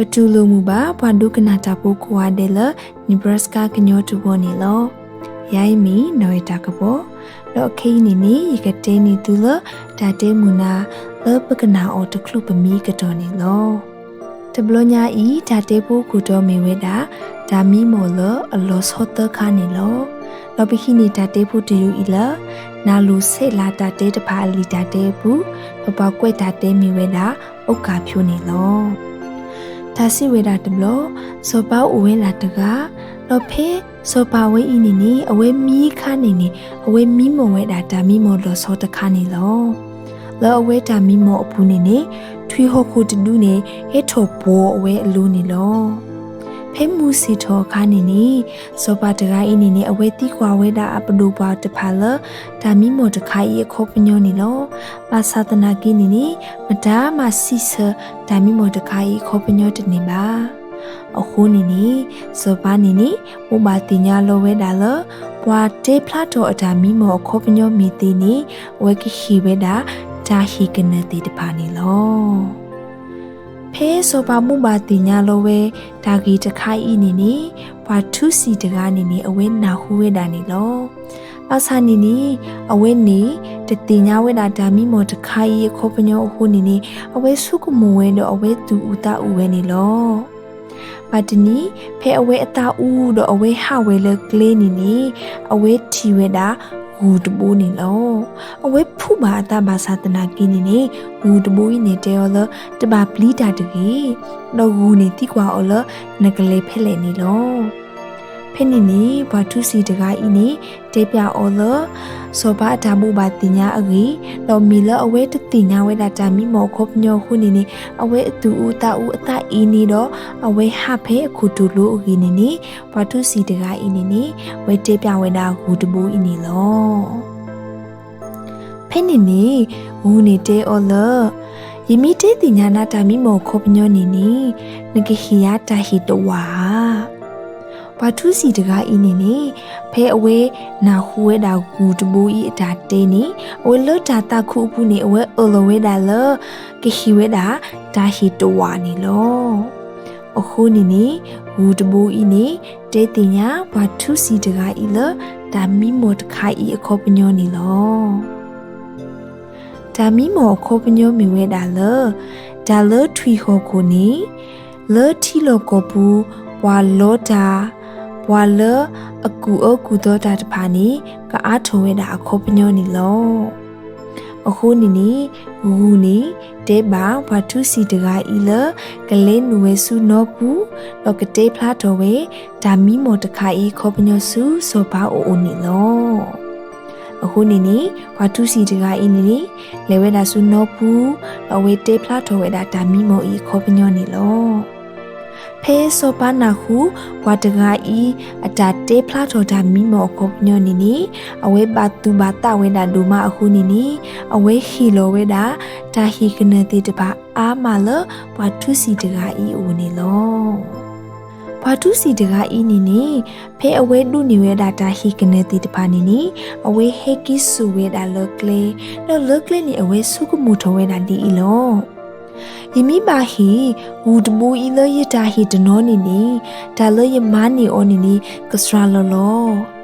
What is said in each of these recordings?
ပတူၢ်လိာ်မုာ်ဘၣ် ပှၤဒိကနၣ်တၢ်ဖိကိးဂၤဒဲးလၢ Nebraska ကညီတဝၢန့ၣ်လီၤ. ယၤအံၤမ့ၢ် နီၢ်ဝဲတၢ်ကပီၤ, ဒီးခဲအံၤန့ၣ်န့ၣ် ယကတဲန့ၢ်သုလၢ တၢ်တဲမုာ်နၤ လၢပကနၣ်အီၤတချုးပမံကတီၢ်န့ၣ်လီၤ. တဘျီညါအံၤ တၢ်တဲဖိခိၣ်တီမ့ၢ်ဝဲဒၣ် တၢ်မံမီၢ်လၢအလီၤဆီသၢခါန့ၣ်လီၤ. ဒီးပဟံးန့ၢ်တၢ်တဲဖိတယုၢ်အံၤလၢ နၢ်လိၤဆဲးလၤတၢ်တဲတဖၣ်အလံာ်တၢ်တဲအပူၤ, ဒီးပှၤကွဲးတၢ်တဲမ့ၢ်ဝဲဒၣ် အိၣ်ကၣ်ဖၠိန့ၣ်လီၤ. တၢ်စံးဝဲဒၣ်တဘျီ, စီၤပၤအိၣ်ဝဲဒၣ်တဂၤ, ဒီးဖဲစီၤပၤဝဲအံၤန့ၣ်န့ၣ် အဝဲမံခါန့ၣ်န့ၣ် အဝဲမံမီၢ်ဝဲဒၣ်တၢ်မံမီၢ်လီၤဆီတခါန့ၣ်လီၤ. လၢအဝဲတၢ်မံမီၢ်အပူၤန့ၣ်န့ၣ် ထွံၣ်ဟီၣ်ခိၣ်တဒုန့ၣ် ဟဲထီၣ်ပှီၤအဝဲအလိၤန့ၣ်လီၤ. ဖဲမုၢ်ဆ့ၣ်ထီၣ်အခါန့ၣ်န့ၣ် စီၤပၤတဂၤအံၤန့ၣ်န့ၣ် အဝဲသံကွၢ်ဝဲဒၣ်အပဒိၣ်ပှၢ်တဖၣ်လၢ တၢ်မံမီၢ်တခါအံၤအခီပညီန့ၣ်လီၤ. ဘၣ်ဆၣ်သနာ်က့န့ၣ်န့ၣ် မတၤမၤစံးဆၢတၢ်မံမီၢ်တခါအံၤအခီပညီတန့ၢ်ဘၣ်. အဃိန့ၣ်န့ၣ် စီၤပၤန့ၣ်န့ၣ် ဘိးဘၣ်သ့ၣ်ညါလီၤဝဲဒၣ်လၢ ပှၤတဲဖျါထီၣ်အတၢ်မံမီၢ်အခီပညီမ့ၢ်သ့န့ၣ် အဝဲကဟ့ၣ်ဝဲဒၣ် တၢ်ဟ့ၣ်ကနၢၤသ့ၣ်တဖၣ်န့ၣ်လီၤ. ဖဲစီၤပၤဘိးဘၣ်သ့ၣ်ညါလီၤဝဲ တၢ်ဂ့ၢ်တခါအံၤန့ၣ်န့ၣ် ပှၤထူစံာ်တဂၤန့ၣ်န့ၣ် အဝဲနၢ်ဟူဝဲဒၣ်န့ၣ်လီၤ. ဘၣ်ဆၣ်န့ၣ်န့ၣ် အဝဲန့ၣ် တသ့ၣ်ညါဝဲဒၣ်တၢ်မံမီၢ်တခါအံၤအခီပညီအဃိန့ၣ်န့ၣ် အဝဲဆိကမိၣ်ဝဲဒီး အဝဲသူၣ်အုးသးအုးဝဲန့ၣ်လီၤ. ဘၣ်တနံၤ ဖဲအဝဲအသးအုးဒီးအဝဲဟးဝဲလၢကျဲန့ၣ်န့ၣ် အဝဲထံၣ်ဝဲဒၣ် ဂူၤတဘိန့ၣ်လီၤ. အဝဲဖူးဘၣ်အသးဘၣ်ဆၣ်သနာ်က့န့ၣ်န့ၣ် ဂူၤတဘိအံၤန့ၣ်တဲအီၤလၢ တဘၣ်ပျံၤတၢ်တဂ့ၤ, ဒီးဂူၤန့ၣ်သံကွၢ်အီၤလၢ နကလဲၤဖဲလဲၣ်န့ၣ်လီၤ. ဖဲန့ၣ်န့ၣ် ပှၤထူစံာ်တဂၤအံၤန့ၣ် တဲပျးအီၤလၢ စီၤပၤအတၢ်ဘိးဘၣ်သ့ၣ်ညါအဂ့ၢ်, ဒီးမ့ၢ်လၢအဝဲတသ့ၣ်ညါဝဲဒၣ်တၢ်မံမီၢ်အခီပညီအဃိန့ၣ်န့ၣ် အဝဲအသူၣ်အုးသးအုးအသးအ့န့ၣ်ဒီး အဝဲဟးဖဲအခိၣ်တိၢ်လိၤအဂ့ၢ်န့ၣ်န့ၣ် ပှၤထူစံာ်တဂၤအံၤန့ၣ်န့ၣ် အဝဲတဲပျးဝဲဒၣ်ဂူၤတဘိအံၤန့ၣ်လီၤ. ဖဲန့ၣ်န့ၣ် ဂူၤန့ၣ်တဲအီၤလၢ ယမ့ၢ်တဲသ့ၣ်ညါနၤတၢ်မံမီၢ်အခီပညီန့ၣ်န့ၣ် နကဟ့ၣ်ယၤတၢ်ဟ့ၣ်တဝၢဧါ. ပှၤထူစံာ်တဂၤအံၤန့ၣ်န့ၣ် ဖဲအဝဲနၢ်ဟူဝဲဒၣ်ဂူၤတဘိအံၤအတၢ်တဲန့ၣ် အဝဲလၢတၢ်သးခုအပူၤန့ၣ် အဝဲအၢၣ်လီၤဝဲဒၣ်လၢ ကဟ့ၣ်ဝဲဒၣ်တၢ်ဟ့ၣ်တဝၢန့ၣ်လီၤ. အဃိန့ၣ်န့ၣ် ဂူၤတဘိအံၤန့ၣ် တဲသ့ၣ်ညါပှၤထူစံာ်တဂၤအံၤလၢ တၢ်မံမီၢ်တခါအံၤအခီပညီန့ၣ်လီၤ. တၢ်မံမီၢ်အခီပညီမ့ၢ်ဝဲဒၣ်လၢ တၢ်လၢထွံၣ်ဟီၣ်ခိၣ်န့ၣ် လၢထံလီၢ်ကီၢ်ပူၤ ပှၤလီတၢ် ပှၤလၢအကူၣ်အၢကူၣ်သီတၢ်တဖၣ်န့ၣ် ကအါထီၣ်ဝဲဒၣ်အခီပညီန့ၣ်လီၤ. အဃိန့ၣ်န့ၣ် ဂူၤန့ၣ် တဲဘၣ်ပှၤထူစံာ်တဂၤအံၤလၢ ကလဲၤနုာ်ဝဲဆူနီပူၤ ဒီးကတဲဖျါထီၣ်ဝဲ တၢ်မံမီၢ်တခါအံၤအခီပညီဆူစီၤပၤအအိၣ်န့ၣ်လီၤ. အဃိန့ၣ်န့ၣ် ပှၤထူစံာ်တဂၤအံၤန့ၣ်န့ၣ် လဲၤဝဲဒၣ်ဆူနီပူၤ ဒီးအဝဲတဲဖျါထီၣ်ဝဲဒၣ်တၢ်မံမီၢ်အံၤအခီပညီန့ၣ်လီၤ. ဖဲစီၤပၤနၢ်ဟူ ပှၤတဂၤအံၤ အတၢ်တဲဖျါထီၣ်တၢ်မံမီၢ်အခီပညီန့ၣ်န့ၣ် အဝဲဘၣ်သူၣ်ဘၣ်သးဝဲဒၣ်ဒိၣ်မးအဃိန့ၣ်န့ၣ် အဝဲဟ့ၣ်လီၤဝဲဒၣ် တၢ်ဟ့ၣ်ကနၢၤသ့ၣ်တဖၣ်အါမးလၢ ပှၤထူစံာ်တဂၤအံၤအအိၣ်န့ၣ်လီၤ. ပှၤထူစံာ်တဂၤအံၤန့ၣ်န့ၣ် ဖဲအဝဲဒိးန့ၢ်ဝဲဒၣ်တၢ်ဟ့ၣ်ကနၢၤသ့ၣ်တဖၣ်န့ၣ်န့ၣ် အဝဲဟဲက့ၤစိာ်ဝဲဒၣ်လၢကျဲ, ဒီးလၢကျဲန့ၣ် အဝဲဆိကမိၣ်ထီၣ်ဝဲဒၣ်ဒ်အံၤလီၤ. ယမ့ၢ်ဘၣ်ဟ့ၣ် ဂူၤတဘိအံၤလၢယတၢ်ဟ့ၣ်တနီၤန့ၣ်န့ၣ် တၢ်လၢယမၤန့ၢ်အီၤန့ၣ်န့ၣ် ကစှၤလီၤလီၤ.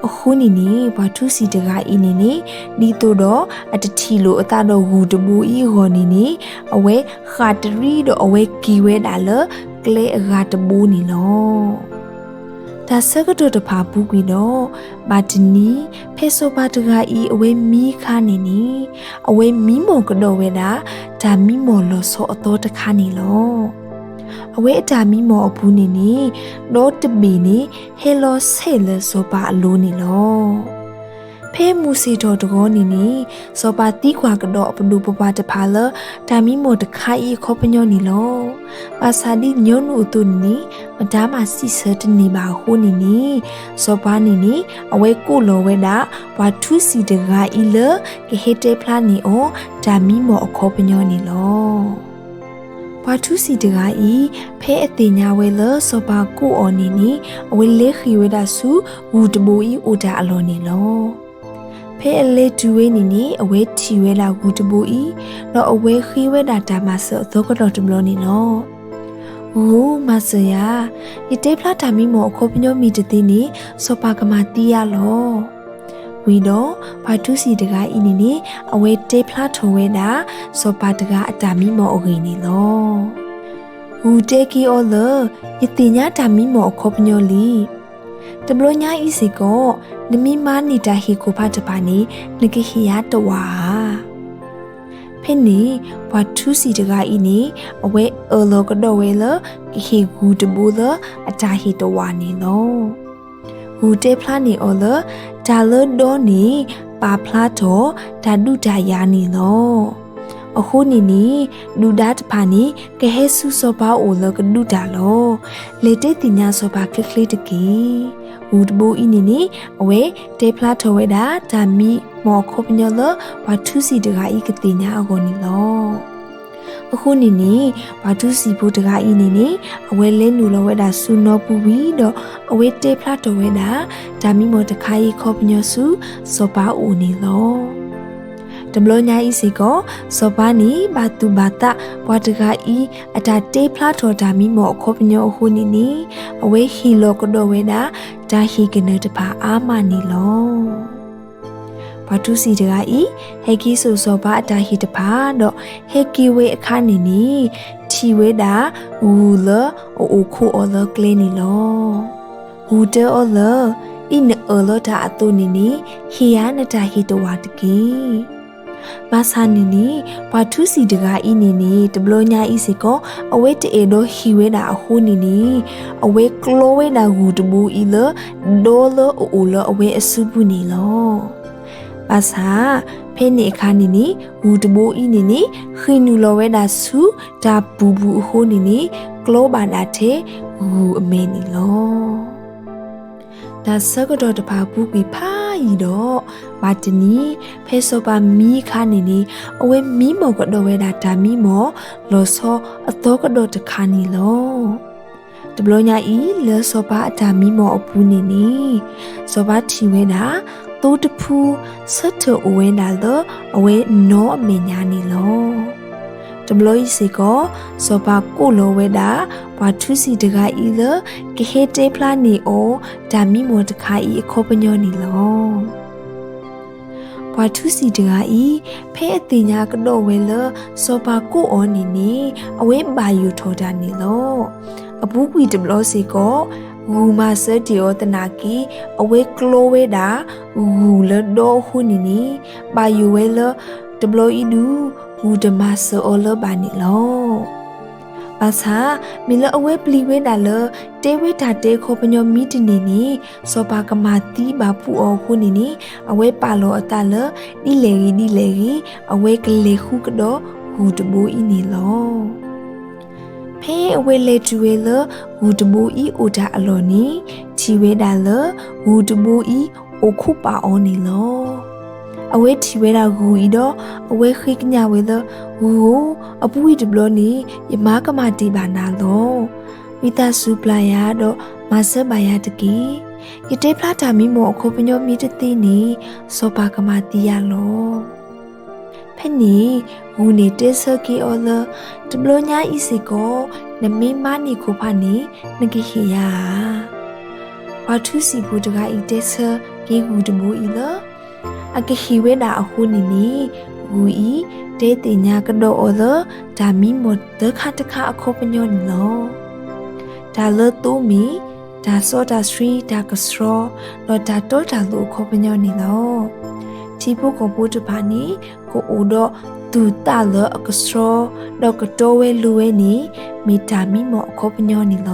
အဃိန့ၣ်န့ၣ် ပှၤထူစံာ်တဂၤအံၤန့ၣ်န့ၣ် ဒ်သိးဒီးအတထံၣ်လိာ်အသးဒီးဂူၤတဘိအံၤအဂီၢ်န့ၣ်န့ၣ် အဝဲဃၣ်တရံးဒီးအဝဲက့ၤဝဲဒၣ်လၢကျဲအဂၤတဘိန့ၣ်လီၤ. တၢ်ဆၢကတီၢ်တဖၣ်အပူၤကွံာ်ဒီး ဘၣ်တနံၤ ဖဲစီၤပၤတဂၤအံၤအဝဲမံအခါန့ၣ်န့ၣ် အဝဲမံမီၢ်ကဒီးဝဲဒၣ် တၢ်မံမီၢ်လီၤဆီအသီတခါန့ၣ်လီၤ. အဝဲအတၢ်မံမီၢ်အပူၤန့ၣ်န့ၣ် ဒီတဘ့ၣ်န့ၣ် ဟဲလီၤဆဲးလၢစီၤပၤအလိၤန့ၣ်လီၤ. ဖဲမုၢ်ဆ့ၣ်ထီၣ်တဂီၤန့ၣ်န့ၣ် စီၤပၤသံကွၢ်ကဒီးအပဒိၣ်ပပှၢ်တဖၣ်လၢ တၢ်မံမီၢ်တခါအံၤအခီပညီန့ၣ်လီၤ. ဘၣ်ဆၣ်ဒ်ညီနုၢ်အသိးန့ၣ်န့ၣ် မတၤမၤစံးဆၢတန့ၢ်ဘၣ်အဃိန့ၣ်န့ၣ် စီၤပၤန့ၣ်န့ၣ် အဝဲကိးလီၤဝဲဒၣ် ပှၤထူစံာ်တဂၤအံၤလၢ ကဟဲတဲဖျါန့ၢ်အီၤ တၢ်မံမီၢ်အခီပညီန့ၣ်လီၤ. ပှၤထူစံာ်တဂၤအံၤ ဖဲအသ့ၣ်ညါဝဲလၢစီၤပၤကိးအီၤန့ၣ်န့ၣ် အဝဲလဲၤဃ့ၢ်ဝဲဒၣ်ဆူဂူၤတဘိအံၤအိၣ်တၢ်အလီၢ်န့ၣ်လီၤ. ဖဲအလဲၤတုၤဝဲန့ၣ်န့ၣ် အဝဲထံၣ်ဝဲဒၣ်ဂူၤတဘိအံၤ ဒီးအဝဲဃ့ဝဲဒၣ်တၢ်မၤစၢၤအသီကတီၢ်တဘျီန့ၣ်လီၤ. ဂုၢ်ဧၢ, မၤစၢၤယၤ, ယတဲဖျါတၢ်မံမီၢ်အခီပညီမ့ၢ်တသ့န့ၣ် စီၤပၤကမၤသံယၤလီၤ. ဝံၤဒီး ပှၤထူစံာ်တဂၤအံၤန့ၣ်န့ၣ် အဝဲတဲဖျါထီၣ်ဝဲဒၣ် စီၤပၤတဂၤအတၢ်မံမီၢ်အဂ့ၢ်န့ၣ်လီၤ. ဂုၢ်တဲက့ၤအီၤလၢ ယသ့ၣ်ညါတၢ်မံမီၢ်အခီပညီလံ. တဘျီညါအံၤစ့ၢ်ကီး နမ့ၢ်မၤန့ၢ်တၢ်ဟ့ၣ်ခိၣ်ဖးတဖၣ်န့ၣ် နကဟ့ၣ်ယၤတဝာ်ဧါ. ဖဲန့ၣ် ပှၤထူစံာ်တဂၤအံၤန့ၣ် အဝဲအၢၣ်လီၤကဒီးဝဲလၢ ကဟ့ၣ်ဂုၢ်တဘိလၢအတၢ်ဟ့ၣ်တဝာ်န့ၣ်လီၤ. ဂုၢ်တဲဖျါန့ၢ်အီၤလၢ တၢ်လၢဒီန့ၣ် ပာ်ဖျါထီၣ် တၢ်ဒုးတၢ်ယၤန့ၣ်လီၤ. အဃိန့ၣ်န့ၣ် ဒုၣ်ဒါတဖၣ်န့ၣ် ကဟဲဆူစီၤပၤအိၣ်လၢကဒုးတၢ်လီၤ. လဲၤတဲသ့ၣ်ညါစီၤပၤချ့ချ့တက့ၢ်. ဂုၢ်တဘိအံၤန့ၣ်န့ၣ် အဝဲတဲဖျါထီၣ်ဝဲဒၣ် တၢ်မံမီၢ်အခီပညီလၢ ပှၤထူစံာ်တဂၤအံၤကသ့ၣ်ညါအဂီၢ်န့ၣ်လီၤ. အဃိန့ၣ်န့ၣ် ပှၤထူစံာ်ဖိတဂၤအံၤန့ၣ်န့ၣ် အဝဲလဲၤနုာ်လီၤဝဲဒၣ်ဆူနီပူၤဝံၤဒီး အဝဲတဲဖျါထီၣ်ဝဲဒၣ် တၢ်မံမီၢ်တခါအံၤအခီပညီဆူ စီၤပၤအိၣ်န့ၣ်လီၤ. တဘျီညါအံၤစ့ၢ်ကီး စီၤပၤန့ၣ် ဘၣ်သူၣ်ဘၣ်သး ပှၤတဂၤအံၤ အတၢ်တဲဖျါထီၣ်တၢ်မံမီၢ်အခီပညီအဃိန့ၣ်န့ၣ် အဝဲဟ့ၣ်လီၤကဒီးဝဲဒၣ် တၢ်ဟ့ၣ်ကနၢၤတဖၣ်အါမးန့ၣ်လီၤ. ပှၤထူစံာ်တဂၤအံၤ ဟဲက့ၤစိာ်စီၤပၤအတၢ်ဟ့ၣ်တဖၣ်ဒီး ဟဲက့ၤဝဲအခါန့ၣ်န့ၣ် ထံၣ်ဝဲဒၣ် ဂုၢ်လၢအအိၣ်ခိးအီၤလၢကျဲန့ၣ်လီၤ. ဂုၢ်တဲအီၤလၢ အံၤနအၢၣ်လီၤတၢ်အသိးန့ၣ်န့ၣ် ဟ့ၣ်ယၤနတၢ်ဟ့ၣ်တဝာ်တက့ၢ်. ဘၣ်ဆၣ်န့ၣ်န့ၣ် ပှၤထူစံာ်တဂၤအံၤန့ၣ်န့ၣ် တဘျီညါအံၤစ့ၢ်ကီး အဝဲတအဲၣ်ဒိးဟ့ၣ်ဝဲဒၣ်အဃိန့ၣ်န့ၣ် အဝဲကျီဝဲဒၣ်ဂုၢ်တဘိအံၤလၢ ဒီလၢအအိၣ်လၢအဝဲအစုပူၤန့ၣ်လီၤ. ဘၣ်ဆၣ် ဖဲန့ၣ်အခါန့ၣ်န့ၣ် ဂုၢ်တဘိအံၤန့ၣ်န့ၣ် ဃ့ၢ်နုာ်လီၤဝဲဒၣ်ဆူတၢ်ပူၤပူၤအဃိန့ၣ်န့ၣ် ကျီဘၣ်ဒၣ်ထဲဂုၢ်အမဲာ်န့ၣ်လီၤ. တၢ်ဆၢကတီၢ်တဖၣ်ပူၤကွံာ်ဖးယံာ်ဒီး ဘၣ်တနံၤ ဖဲစီၤပၤမံအခါန့ၣ်န့ၣ် အဝဲမံမီၢ်ကဒီးဝဲဒၣ်တၢ်မံမီၢ် လီၤဆီအသီကဒီးတခါန့ၣ်လီၤ. တဘျီညါအံၤ လၢစီၤပၤအတၢ်မံမီၢ်အပူၤန့ၣ်န့ၣ် စီၤပၤထံၣ်ဝဲဒၣ် သိတဖု ဆၢထၢၣ်အိၣ်ဝဲဒၣ်လၢအဝဲနီအမဲာ်ညါန့ၣ်လီၤ. တဘျီအံၤစ့ၢ်ကီး စီၤပၤကိးလီၤဝဲဒၣ် ပှၤထူစံာ်တဂၤအံၤလၢ ကဟဲတဲဖျါန့ၢ်အီၤ တၢ်မံမီၢ်တခါအံၤအခီပညီန့ၣ်လီၤ. ပှၤထူစံာ်တဂၤအံၤ ဖဲအသ့ၣ်ညါကဒီးဝဲလၢ စီၤပၤကိးအီၤန့ၣ်န့ၣ် အဝဲဘၣ်ယိၣ်ထီၣ်တၢ်န့ၣ်လီၤ. အပူၤကွံာ်တဘျီစ့ၢ်ကီး ဂုၢ်မၤစၢၤတ့ၢ်အီၤသနာ်က့ အဝဲကျီဝဲဒၣ် ဂုၢ်လၢဒီအဃိန့ၣ်န့ၣ် ဘၣ်ယိၣ်ဝဲလၢ တဘျီအံၤဒုး ဂုၢ်တမၤစၢၤအီၤလၢၤဘၣ်န့ၣ်လီၤ. ဘၣ်ဆၣ် မ့ၢ်လၢအဝဲပျံၤဝဲဒၣ်လၢ တဲဝဲတၢ်တဲအခီပညီမ့ၢ်တန့ၢ်န့ၣ် စီၤပၤကမၤသံဘၣ်ဖှူအီၤအဃိန့ၣ်န့ၣ် အဝဲပာ်လီၤအသးလၢ ဒ်လဲၣ်ဂ့ၤဒ်လဲၣ်ဂ့ၤ အဝဲကလဲၤဃုကဒီးဂုၢ်တဘိအံၤန့ၣ်လီၤ. ဖဲအဝဲလဲၤတုၤဝဲလၢ ဂုၢ်တဘိအံၤအိၣ်တၢ်အလီၢ်န့ၣ် ထံၣ်ဝဲဒၣ်လၢ ဂုၢ်တဘိအံၤအိၣ်ခိးပာ်အီၤန့ၣ်လီၤ. အဝဲထံၣ်ဝဲဒၣ်ဂုၢ်အံၤဒီး အဝဲဃ့ကညးဝဲလၢ ဂုၢ်ဧၢ, အပူၤကွံာ်တဘျီန့ၣ် ယမၤကမၣ်တ့ၢ်ဘၣ်နၤလီၤ. ဝံသးစူၤပျၢ်ယၤဒီးမၤစၢၤဘၣ်ယၤတက့ၢ်. ယတဲဖျါတၢ်မံမီၢ်အခီပညီမ့ၢ်တသ့န့ၣ် စီၤပၤကမၤသံယၤလီၤ. ဖဲန့ၣ် ဂုၢ်န့ၣ်တဲဆၢက့ၤအီၤလၢ တဘျီညါအံၤစ့ၢ်ကီး နမ့ၢ်မၤန့ၢ်ခိၣ်ဖးန့ၣ် နကဟ့ၣ်ယၤဧါ. ပှၤထူစံာ်ဖိတဂၤအံၤတဲဆၢက့ၤဂုၢ်တဘိအံၤလၢ အကဟ့ၣ်ဝဲဒၣ်အဃိန့ၣ်န့ၣ် ဂုၢ်အံၤတဲသ့ၣ်ညါကဒီးအီၤလၢ တၢ်မံမီၢ်သၢခါတခါအခီပညီန့ၣ်လီၤ. တၢ်လၢသိမ့ၢ် တၢ်စီတၢ်ဆှံ တၢ်ကဆှီ ဒီးတၢ်တီတၢ်လိၤအခီပညီန့ၣ်လီၤ. ထံဖိကီၢ်ဖိတဖၣ်န့ၣ် ကအိၣ်ဒီးသူၣ်သးလၢအကဆှီ ဒီးကတီဝဲလိၤဝဲန့ၣ် မ့ၢ်တၢ်မံမီၢ်အခီပညီန့ၣ်လီၤ.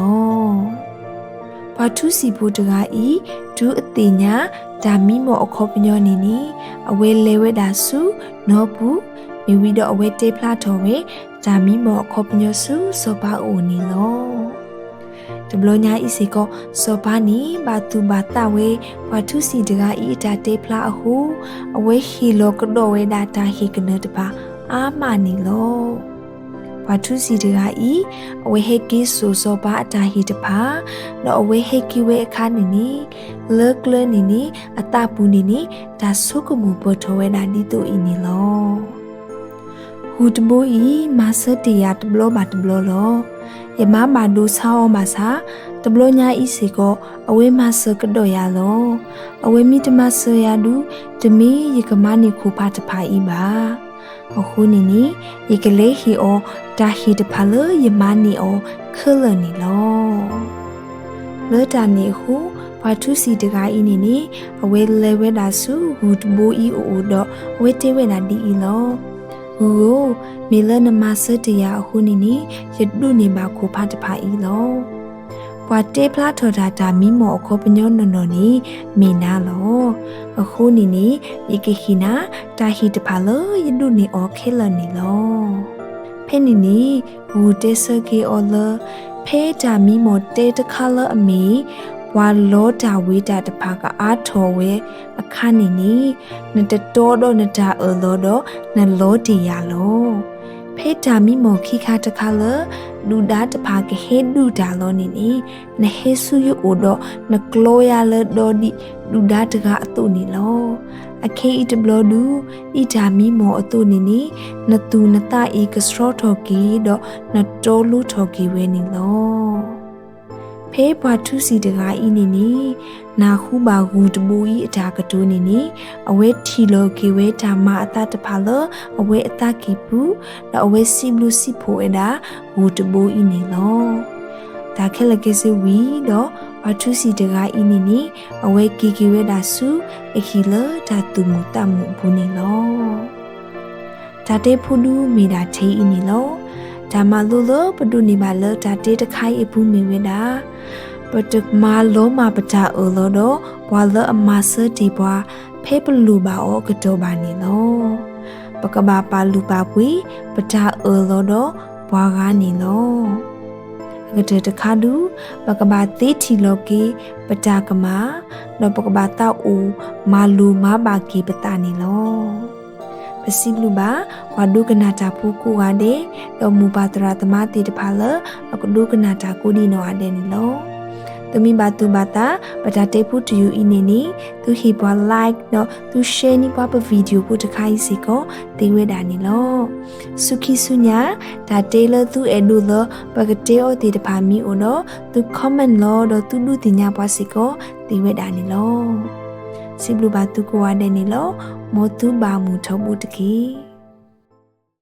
ပှၤထူစံာ်ဖိတဂၤအံၤ တုၤအသ့ၣ်ညါတၢ်မံမီၢ်အခီပညီန့ၣ်န့ၣ် အဝဲလဲၤဝဲဒၣ်ဆူနီပူၤ မ့ၢ်ဝံၤဒီးအဝဲတဲဖျါထီၣ်ဝဲ တၢ်မံမီၢ်အခီပညီဆူစီၤပၤအအိၣ်န့ၣ်လီၤ. တဘျီညါအံၤစ့ၢ်ကီး စီၤပၤန့ၣ် ဘၣ်သူၣ်ဘၣ်သးဝဲ ပှၤထူစံာ်တဂၤအံၤအတၢ်တဲဖျါအဃိ အဝဲဟ့ၣ်လီၤကဒီးဝဲဒၣ်တၢ်ဟ့ၣ်ကနၢၤတဖၣ်အါမးန့ၣ်လီၤ. ပှၤထူစံာ်တဂၤအံၤ အဝဲဟဲက့ၤစိာ်စီၤပၤအတၢ်ဟ့ၣ်တဖၣ် ဒီးအဝဲဟဲက့ၤဝဲအခါန့ၣ်န့ၣ် လၢကျဲန့ၣ်န့ၣ် အသးပူၤန့ၣ်န့ၣ် တၢ်ဆိကမိၣ်ပၢၢ်ထီၣ်ဝဲဒၣ်ဒ်သိးအံၤန့ၣ်လီၤ. ဂူၤတဘိအံၤ မၤဆၢတ့ၢ်ယၤတဘျီဘၣ်တဘျီလီၤ. ယမါဘၣ်ဒိဆါအီၤဘၣ်ဆၣ်, တဘျီညါအံၤစ့ၢ်ကီး အဝဲမၤစၢၤကဒီးယၤလီၤ. အဝဲမ့ၢ်တမၤစၢၤယၤဒုး, တမ့ၢ်ယကမၤန့ၢ်ခိၣ်ဖးတဖၣ်အံၤဘၣ်. အဃိန့ၣ်န့ၣ်, ယကလဲၤဟ့ၣ်အီၤ တၢ်ဟ့ၣ်တဖၣ်လၢယမၤန့ၢ်အီၤခဲလၢာ်န့ၣ်လီၤ. လၢတၢ်န့ၣ်အဃိ, ပှၤထူစံၣ်တဂၤအံၤန့ၣ်န့ၣ်, အဝဲလဲၤဝဲဒၣ်ဆူဂူၤတဘိအံၤအအိၣ်ဒီး အဝဲတဲဝဲဒၣ်ဒ်အံၤလီၤ. ဂုၢ်ဧၢ, မ့ၢ်လၢနမၤဆၢတ့ၢ်ယၤအဃိန့ၣ်န့ၣ်, ယဒုးန့ၢ်ဘၣ်ခိၣ်ဖးတဖၣ်အံၤလီၤ. ပှၤတဲဖျါထီၣ်တၢ်တၢ်မံမီၢ်အခီပညီနီၢ်နီၢ်န့ၣ် မ့ၢ်နၤလီၤ. အဃိန့ၣ်န့ၣ်, ယကဟ့ၣ်နၤ တၢ်ဟ့ၣ်တဖၣ်လၢယဒုးန့ၢ်အီၤခဲလၢာ်န့ၣ်လီၤ. ဖဲန့ၣ်န့ၣ်, ဂူၤတဲဆၢက့ၤအီၤလၢ, ဖဲတၢ်မံမီၢ်တဲတခါလၢအမ့ၢ် ပှၤလီတၢ်ဝ့ၤတၢ်တဖၣ်ကအါထီၣ်ဝဲအခါန့ၣ်န့ၣ်, နတတီဒီးနတၢ်အၢၣ်လီၤဒီး နလီတ့ၢ်ယၤလီၤ. ဖဲတၢ်မံမီၢ်ခံခါတခါလၢ ဒုၣ်ဒါတဖၣ်ကဟဲဒုးတၢ်လီၤန့ၣ်န့ၣ်, နဟဲဆူယအိၣ်ဒီး နကျီယၤလၢဒီဒံးဒုၣ်ဒါတဂၤအသိးန့ၣ်လီၤ. အခဲအံၤတဘျီဒုး, ဒ်တၢ်မံမီၢ်အသိးန့ၣ်န့ၣ်, နသူၣ်နသးအံၤကဆှီထီၣ်က့ၤဒီး နတီလိထီၣ်က့ၤဝဲန့ၣ်လီၤ. ဖဲပှၤထူစံၣ်တဂၤအံၤန့ၣ်န့ၣ်, နၢ်ဟူဘၣ်ဂူၤတဘိအံၤအတၢ်ကတိၤန့ၣ်န့ၣ်, အဝဲထံၣ်လီၤက့ၤဝဲတၢ်မၤအသးတဖၣ်လၢအဝဲအသးကံၢ်ပူၤ, ဒီးအဝဲစံးဘျုးစံးဖှိၣ်ဝဲဒၣ်ဂူၤတဘိအံၤန့ၣ်လီၤ. တၢ်ခဲလၢာ်ခဲဆ့ဝံၤဒီး, ပှၤထူစံၣ်တဂၤအံၤန့ၣ်န့ၣ်, အဝဲက့ၤက့ၤဝဲဒၣ်ဆူအဟံၣ်လၢတၢ်သူၣ်မုာ်သးမုာ်အပူၤန့ၣ်လီၤ. တၢ်တဲဖိဒုမ့ၢ်ဒၣ်ထဲအံၤန့ၣ်လီၤ. တၢ်မၤလိလၢပဒိးန့ၢ်ဘၣ်လၢတၢ်တဲတခါအံၤအပူၤမ့ၢ်ဝဲဒၣ်, ပတမၤလီၤမၢ်ပတၢ်အၢၣ်လီၤဒီး ပှၤလၢအမၤဆၢတ့ၢ်ပှၤ ဖဲပလိၣ်ဘၣ်အီၤအကတီၢ်ဘၣ်န့ၣ်လီၤ. ပကဘၣ်ပာ်လုၢ်ပာ်ပှ့ၤပတၢ်အၢၣ်လီၤဒီးပှၤဂၤန့ၣ်လီၤ. အကတၢၢ်တခါဒု, ပကဘၣ်သ့ထံၣ်လီၤက့ၤပတၢ်ကမၣ်, ဒီးပကဘၣ်သးအိၣ်မၤလိၤမၤဘၣ်က့ၤပသးန့ၣ်လီၤ. ပစံးဘျုးဘၣ် ပှၤဒိကနၣ်တၢ်ဖိကိးဂၤဒဲး, ဒီးမိၢ်ပၢ်သရၣ်သမါသ့ၣ်တဖၣ်လၢအကဒိကနၣ်တၢ်ကိးဒံးနီၢ်ဂၤဒဲးန့ၣ်လီၤ. သုမ့ၢ်ဘၣ်သူၣ်ဘၣ်သး ပတၢ်တဲဖိတယုၢ်အံၤန့ၣ်န့ၣ်, သုဟ့ၣ်ပှၤ like ဒီးသု share န့ၢ်ပှၤပ video ဖိတခါအံၤစ့ၢ်ကီး သ့ဝဲဒၣ်န့ၣ်လီၤ. ဆူခံဆူညါ, တၢ်တဲလၢသုအဲၣ်ဒိးလၢပကတဲအီၤသ့ၣ်တဖၣ်မ့ၢ်အိၣ်ဒီး, သု comment လီၤဒီးသုဒုးသ့ၣ်ညါပှၤစ့ၢ်ကီး သ့ဝဲဒၣ်န့ၣ်လီၤ. စံးဘျုးဘၣ်သုကိးဂၤဒဲးန့ၣ်လီၤ. မ်သုဘၣ်မုာ်ထီဘိတက့ၢ်.